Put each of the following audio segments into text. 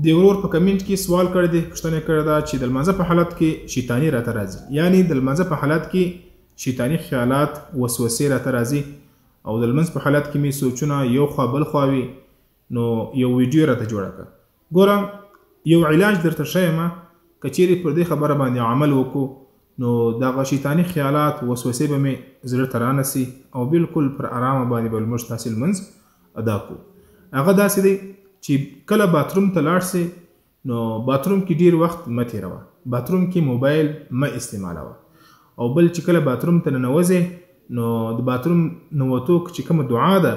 د ورور په کمنټ کې سوال کړی دی، پوښتنه کړې ده چې د لمانځه په حالت کې شیطاني راته راځي، یعنی د لمانځه په حالت کې شیطاني خیالات وسوسې راته راځي او د لمانځ په حالت کې مې سوچونه یو خوا بل خوا وي، نو یو ویډیو راته جوړه کړه. ګوره یو علاج درته ښیم، که چیرې پر دې خبره باندې عمل وکړو نو دغه شیطاني خیالات وسوسې به مې زړه ته رانسي او بالکل پر ارامه باندې به لمونځ تاسې لمونځ ادا کړو. هغه داسې دی چې کله باتروم ته لاړ سې نو باتروم کې ډیر وخت مه تېروه، باتروم کې موبایل مه استعمالوه، او بل چې کله باتروم ته ننوځې نو د باتروم ننوتو چې کومه دعا ده،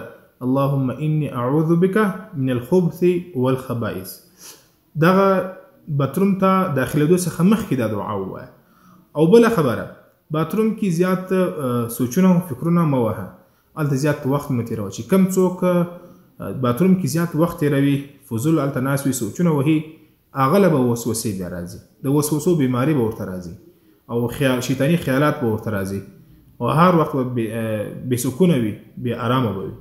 اللهم انی اعوذ بک من الخبث والخبائث، دغه باتروم ته داخلېدو څخه مخکې دا دعا ووایه. او بله خبره، باتروم کې زیات سوچونه او فکرونه مه وهه، هلته زیات وخت مه تېروه. چې کم څوک باتروم کې زیات وخت تېروي، فضول هلته ناست وي، سوچونه وهي، هغه له به وسوسې بیا راځي، د وسوسو بیماري به ورته راځي او شیطاني خیالات به ورته راځي او هر وخت به بې سکونه وي، بې ارامه به وي.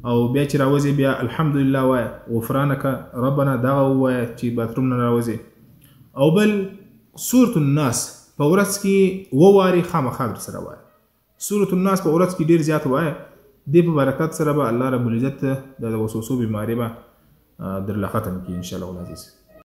او بیا چې راوځي بیا الحمدلله وایه، غفرانک ربنا دغه ووایه چې باتروم نه راوځي. او بل سورة الناس په ورځ کې اووه وارې خامخا درسره وایه. سورة الناس په ورځ کې ډېر زیات وایه، دې په برکت سره به الله رب العزت د وسوسو بیماري به درله ختم کړي ان شاء الله العزیز.